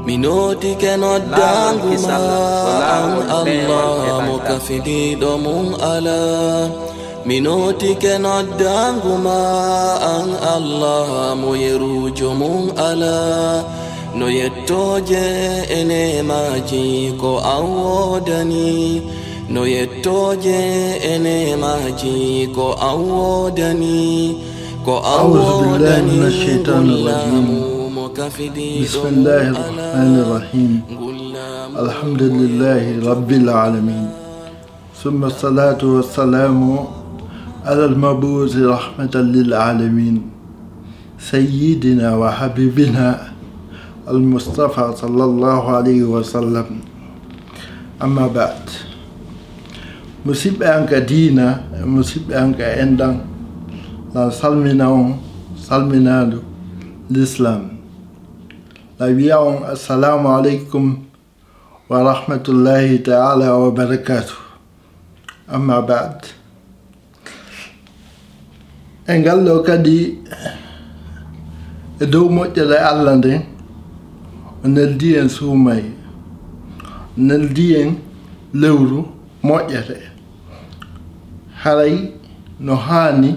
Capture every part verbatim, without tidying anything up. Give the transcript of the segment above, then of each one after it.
Mi nootike noddaangu ma, an Allah mo kafidiiɗo mum alaa. Mi nootike noddaangu ma, an Allah mo yeruujo mum alaa. No yettooje e neemaaji ko an woodani. No yettooje e neemaaji ko an woodani. Ko an woodani. أعوذ بالله من الشيطان الرجيم. Ngullaamu mo kafidiiɗo mum alaa. بسم الله الرحمن الرحيم. الحمد لله رب العالمين. ثم الصلاة والسلام على المبعوث رحمة للعالمين سيدنا وحبيبنا المصطفى صلى الله عليه وسلم. أما بعد. Musidɓe an ka diina, musidɓe an ka enɗan, lan salmina on, salminaandu l'islam. La wiya on, assalamu aleykum wa rahmatullahi ta'ala wa barakatuh. Amma ba'd. E ngal ɗo kadi, e dow moƴƴere Allah nden, o neldi en suumay, o neldi en lewru moƴƴere. Haray no haani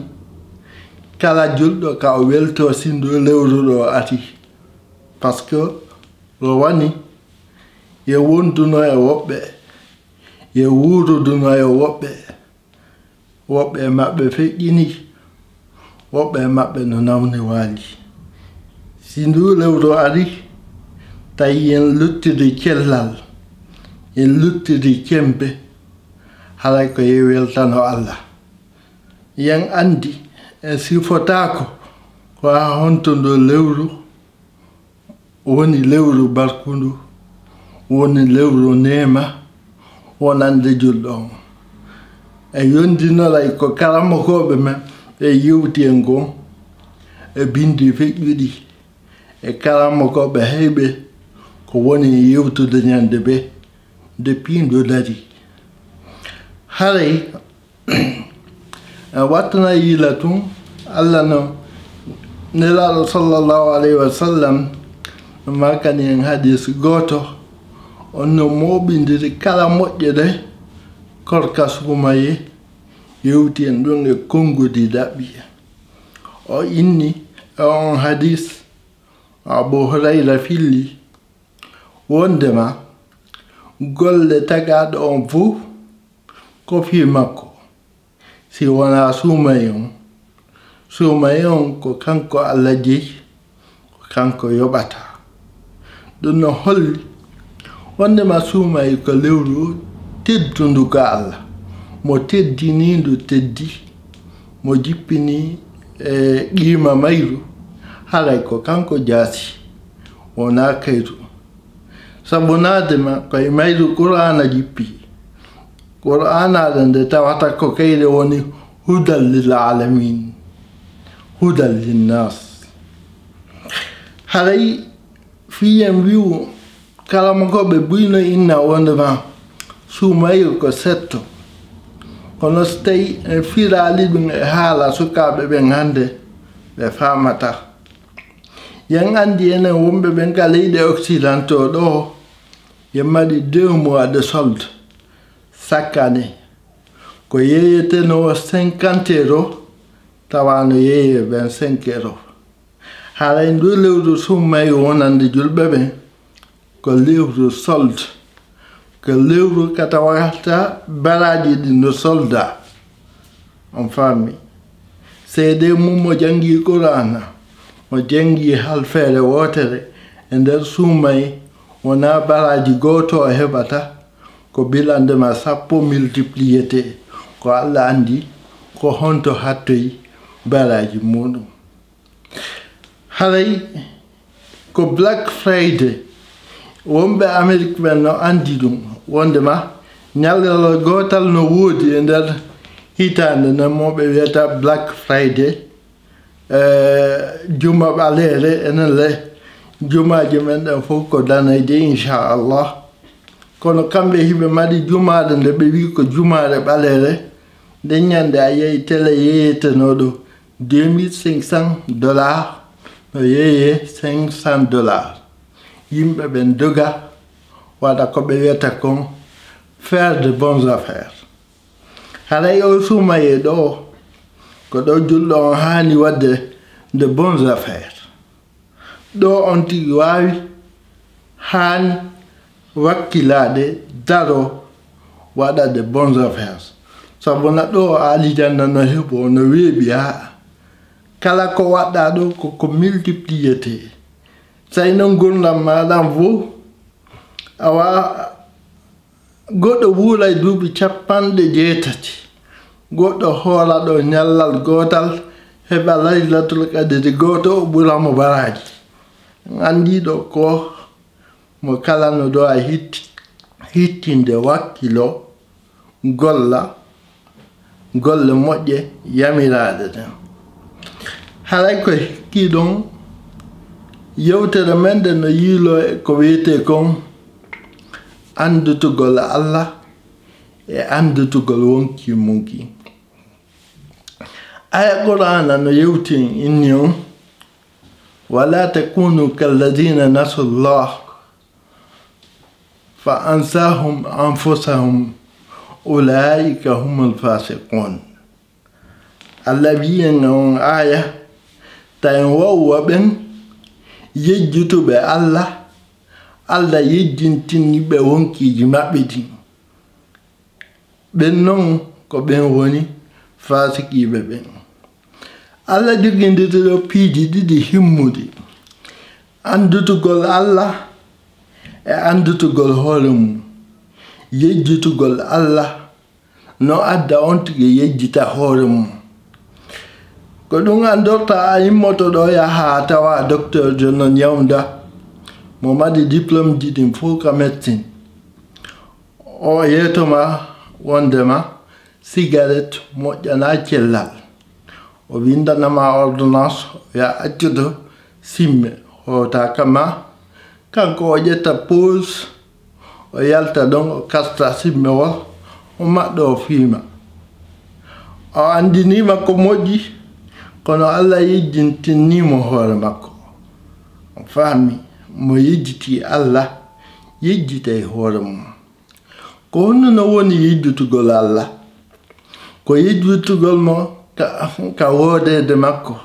kala julɗo ka o welto si ndu lewru ɗo ari. Parce que rowani, ye wonduno e woɓɓe, ye wuuruduno e woɓɓe, woɓɓe e maɓɓe feƴƴini, woɓɓe e maɓɓe no nawni waali. Si ndu lewru ari, tawi en luttiri cellal, en luttiri cembe, haray ko ye weltano Allah. Yen andi, en sifotaako ko haa honto ndu lewru woni lewru barkundu, woni lewru neema, wonande julɗo on. E yondinoray ko karamokooɓe men ɓe yewti en kon, e bindi feƴƴuɗi, e karamokooɓe heyɓe ko woni yewtude ñande ɓe, depuis ndu dari. Haray, en wattana yiila tun, Allah no Nelaaɗo sallallahu alayhi wa sallam no maakani en hadis gooto, on no mooɓindiri kala moƴƴere korka suumaye, yewti en ɗun e konngudi daɓɓi. O inni e on hadis, Abu Hurayra filli, wondema golle tagaaɗo on fow ko fii makko, si wonaa suumay on. Suumay on ko kanko Allah jeyi, ko kanko yoɓata. Ɗun no holli wondema suumay ko lewru teddundu ka Allah, mo teddini ndu teddi, mo jippini e qiima mayru, haray ko kanko jaasi, wonaa kayru. Sabu naadema ko e mayru Qur'aana jippi. Qur'aanaare nde tawata ko kayre woni hudan lil alamin, hudan linnas. Haray fii en wi'u kala mo ko ɓe buyno inna wondema suumayru ko setto. Kono so tawi en firaali ɗun e haala sukaaɓe ɓen hande, ɓe faamata. Yen andi enen wonɓe ɓen ka leyɗe occidentaux ɗo, yen mari deux mois de solde chaque année. Ko yeeyetenoo cinquante euros, tawa no yeeye vingt-cinq euros. Haray ndu lewru suumay wonande julɓe ɓen, ko lewru solde, ko lewru ka tawata baraaji ɗin no solda. On faami? Seedee mun mo jangi Qur'aana, mo jangi halfeere wootere e nder suumay, wonaa baraaji gooto o heɓata, ko bilandema sappo multiplié te, ko Allah andi ko honto hattoyi baraaji muɗum. Haray ko Black Friday, wonɓe Amerik ɓen no andi ɗum, wondema ñalawma gootal no woodi e nder hitaande nden mo ɓe wiyata Black Friday. Eh, juma ɓaleere, enen le jumaaji men ɗen fof ko danayde, inchallah. Kono kamɓe hiɓe mari jumaare nde ɓe wi ko jumaare ɓaleere, nden ñande a yehi tele yeeyetenooɗo deux mille cinq cents dollars, no yeeye cinq cents dollars. Yimɓe ɓen doga waɗa ko ɓe wiyata kon faire de bonnes affaires. Haray o suumayee ɗoo, ko ɗoo julɗo on haani waɗde de bonnes affaires. Ɗoo on tigi waawi, haani wakkilaade, daroo, waɗa de bonnes affaires. Sabu na ɗoo alijanna no heɓoo, no weeɓi haa kala ko waɗɗaa ɗoo ko ko multipliété. Tawi noon ngurndan maaɗan fof, awa, goɗɗo wuuray duuɓi capanɗe jeetati, goɗɗo hoora ɗoo ñallal gootal, heɓa laylatul qadri gooto, o ɓura mo baraaji. Anndii ɗoo ko mo kala no ɗoo a hitti-, hittinde wakkilo, golla golle moƴƴe yamiraaɗe ɗen. Haray ko hikkii ɗon, yewtere men nden no yiiloo e ko wiyetee kon anndutugol Allah e anndutugol wonkii mun kii. Aya Qur'aana no yewti en inni on, "Wala takunu kalladina nasu Allah fa ansahum anfusahum ulaika humul fasiqun." Allah wi'i en on aya, ta en wa'u wa ɓen yejjutuɓe Allah, Allah yejjintini ɓe wonkiiji maɓɓe ɗin. Ɓen non ko ɓen woni faasiqiiɓe ɓen. Allah jogindiri ɗoo piiji ɗiɗi himmuɗi, anndutugol Allah e anndutugol hoore mum. Yejjitugol Allah no adda on tigi yejjita hoore mum. Ko ɗum anndorta a immoto ɗoo yaha tawa docteur jo no ñawnda mo mari diplôme ji ɗin fof ka médecine. O yeetoma wondema cigarette moƴƴanaa cellal. O windanama ordonnance, o wiya accude simme hoota ka ma. Kanko o ƴetta pause, o yalta ɗon, o kasta simmewol, o maɗɗo, o fiima. O anndinima ko moƴƴi, kono Allah yejjintinimo hoore makko. O faami mo yejjiti Allah, yejjitay hoore mum. Ko honno no woni yejjitugol Allah? Ko yejjitugol mo ka, ka woodeede makko.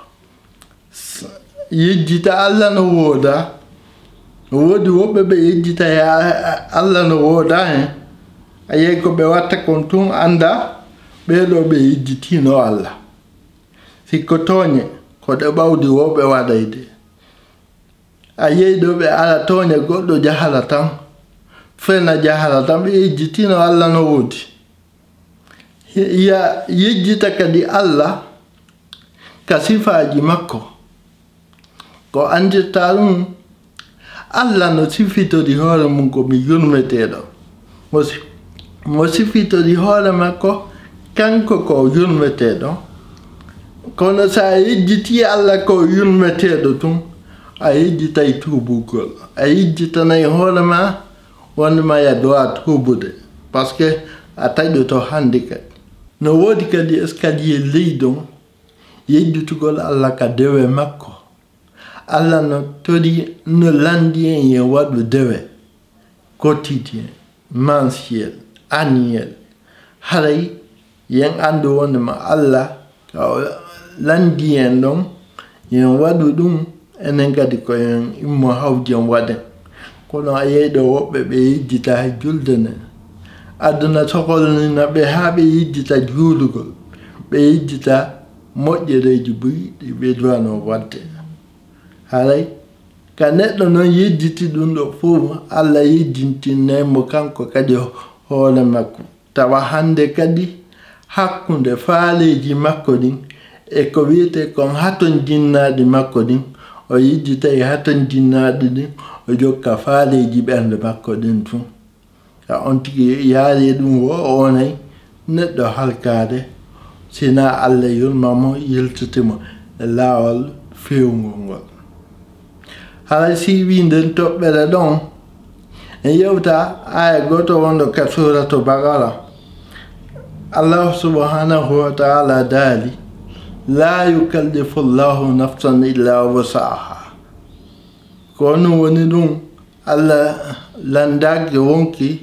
S-, yejjita Allah no wooda. No woodi woɓɓe ɓe yejjita ya, Allah no wooda hen. A yehi ko ɓe watta kon tun annda ɓee ɗoo ɓe yejjitino Allah. Si ko tooñe, ko ɗe ɓawdi wo ɓe waɗayde. A yehi ɗo ɓe ala tooña goɗɗo jahala tan, fena jahala tan, ɓe yejjitino Allah no woodi. Ya yejjita kadi Allah ka sifaaji makko. Ko anndirta ɗum, Allah no sifitori hoore mum ko mi yurmeteeɗo. Mo si-, mo sifitori hoore makko, kanko ko yurmeteeɗo. Kono so a yejjitii Allah ko yurmeteeɗo tun, a yejjitay tuubugol. A yejjitanay hoore ma wonde ma ya dowa tuubude, parce que a taƴoto hannde kadi. No woodi kadi escalier leydi on, yejjitugol Allah ka dewe makko. Allah no tori, no lanndi en yen waɗu dewe quotidien, mensuel, annuel. Haray yen anndu wonde ma Allah ka o lanndi en ɗon, yen waɗu ɗum, enen kadi ko yen immo hawji en waɗen. Kono a yehi ɗo woɓɓe ɓe yejjita hay julde nden. Aduna sokolnina ɓe haa ɓe yejjita juulugol, ɓe yejjita moƴƴereeji buy ɗi ɓe duwanoo waɗde. Haray ka neɗɗo non yejjiti ɗum ɗo fof, Allah yejjintinnay mo kanko kadi hoore makko. Tawa hannde kadi hakkunde faaleeji makko ɗin e ko wiyetee kon hatonjinnaaɗi makko ɗin, o yejjitay hatonjinnaaɗi ɗin, o jokka faaleeji ɓernde makko ɗin tun. Ka on tigi yaari ɗum wo o wonay neɗɗo halkaade, sinaa Allah yurma mo, yiltiti mo e laawol feewngol ngol. Haray si wii nden toɓɓere ɗon, en yewta aaya gooto wonɗo ka Suuratu Baqara. Allahu subhanahu wa ta'ala daali, "Laa yukallifu Allahu nafsan illa wus'aha." Ko honɗum woni ɗum? Allah lanndaaki wonki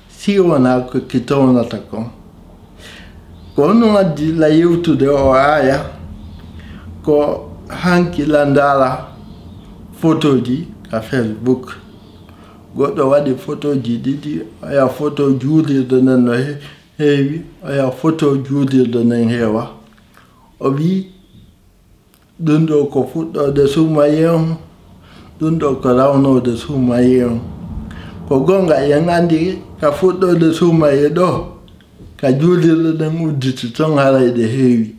si wonaa ko ki townata kon. Ko honɗum addi la yewtude o aaya? Ko hanki la ndaara fotooji ka Facebook. Goɗɗo waɗi fotooji ɗiɗi, oya foto juulirde nden no he-, heewi, oya foto juulirde nden heewa. O wi'i, ɗum ɗo ko fuɗɗoode suumaye on, ɗum ɗo ko rawnoode suumaye on. Ko goonga, en anndi ka fuɗɗoode suumaye ɗo, ka juulirɗe ɗen udditi ton, haray ɗe heewi.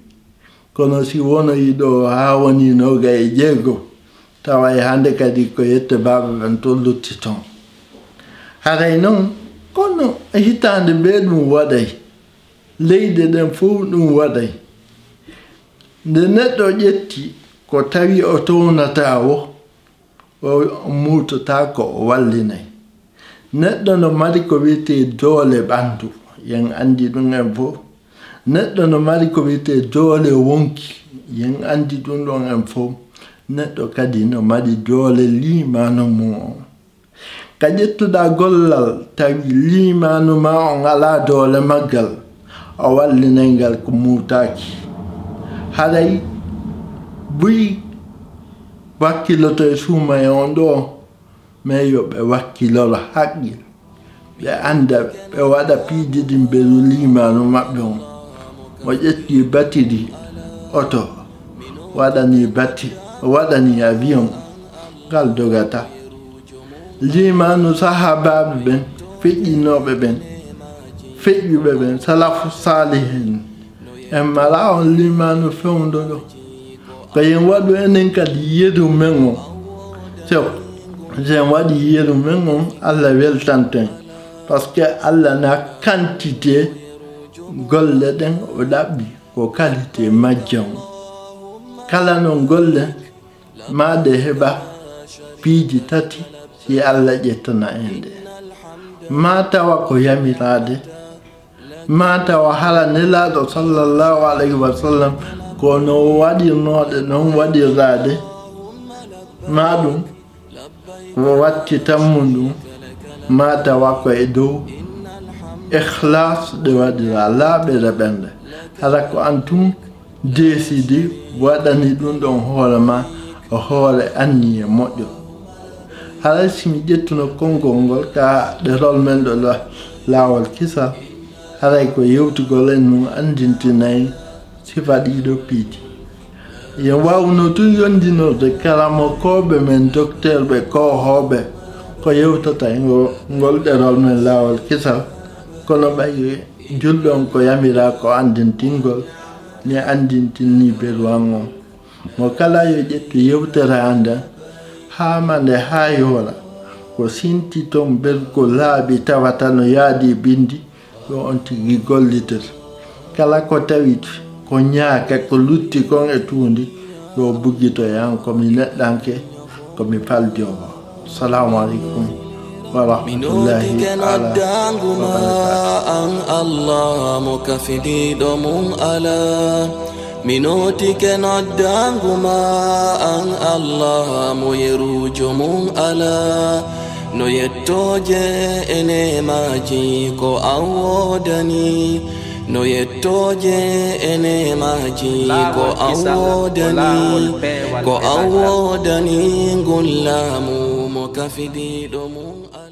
Kono si wonoyi ɗo haa woni noogay e jeego, tawa e hannde kadi ko yette baaba ɓen ton lutti ton. Haray non, kono hitaande bee ɗum waɗay, leyɗe ɗen fow ɗum waɗay. Nde neɗɗo ƴetti ko tawi o townataa woo, o muutotaako, o wallinay. Neɗɗo no mari ko wi'etee doole ɓanndu, en anndi ɗum en fow. Neɗɗo no mari ko wi'etee doole wonki, en anndi ɗum ɗon en fow. Neɗɗo kadi no mari doole liimaanu mum on. Ka ƴettuɗaa gollal, tawi liimaanu maa on alaa doole maggal, a wallinay ngal ko muutaaki. Haray buy wakkiloto e suumaye on ɗo, mais yo ɓe wakkiloro haqqil, ɓe annda, ɓe waɗa piiji ɗin beru liimaanu maɓɓe on. Mo ƴetti batiri oto, waɗani bati-, waɗani avion, ngal dogata. Liimaanu sahaabaaɓe ɓen, feƴƴinooɓe ɓen, feƴƴuɓe ɓen, salafu saalihin, en mara on liimaanu fewndo ɗo. Ko yen waɗu enen kadi yeru men on. So, so en waɗi yeru men on, Allah weltanto en. Parce que Allah na quantité golle ɗen o ɗaɓɓi, ko qualité majje on. Kala non golle, maa ɗe heɓa piiji tati, si Allah ƴettana en ɗe. Maa tawa ko yamiraade, maa tawa hara Nelaaɗo sallallahu alayhi wa sallam ko no waɗirnooɗe non waɗirraade, maa ɗum o watti tammu ɗum, maa tawa ko e dow ikhlas ɗe waɗira, laaɓere ɓernde. Hara ko an tun deesidi waɗani ɗum ɗon hoore ma, hoore anniye moƴƴo. Haray si mi ƴettuno konngol ngol ka ɗerol men ɗo la-, laawol kisal, haray ko yewtugol en nun anndintinay sifa ɗiɗo piiji. Yen waawuno tun yondinorde karamokooɓe men, dokteerɓe, koohooɓe, ko yewtata e ngo-, ngol ɗerol men laawol kisal, kono ɓay julɗo on ko yamiraa ko anndintingol, mi anndintinni beru an on. Mo kala yo ƴettu yewtere an nden, haa mande haa yoora, ko sinti ton beru ko laaɓi tawata no yaadi bindi, yo on tigi gollitir. Kala ko tawi ko ñaaka, ko lutti kon e tuundi, yo buggito e an, ko mi neɗɗanke, ko mi faljoowo. Assalamu aleykum wa rahmatullahi taala wa barakatuh. An Allah mo kafidiiɗo mum alaa. Mi nootike noddaangu ma an Allah mo yeruujo mum alaa. No yettooje e neemaaji ko an woodani. No yettooje e neemaaji ko an woodani. Ko an woodani ngun laamu mo kafidiiɗo mum alaa.